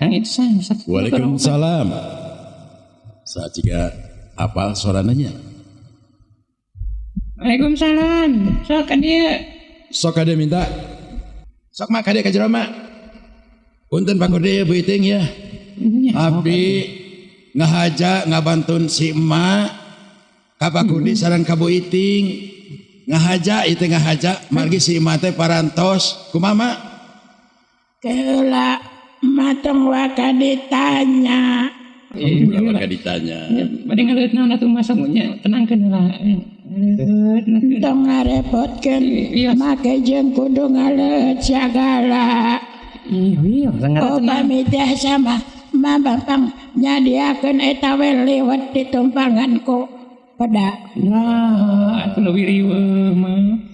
Kang Iksan. Waalaikumsalam. Saat jika apal sorananya. Waalaikumsalam. Sok ka dieu. Sok kade minta. Sok mak kade ka jero mak. Punten Pak Kurdi ya Bu Iting ya. Abdi ngahaja ngabantun si emak ka Pak Kurdi sareng ka Bu Iting. Ngahaja itu ngahaja margi si emak teh parantos kumaha mak? Keula matong waka ditanya. Ulah waka ditanya. Bade ngaleueut naon atuh mah sok nya tenangkeun heula. Tong ngarepotkeun make jeung kudu ngaleueut sagala. Iya, sangat Oh, tenang. pamit teh sama mama pang nyadiakeun eta we liwet ditumpangan ku peda. Nah, atuh leuwih riweuh mah.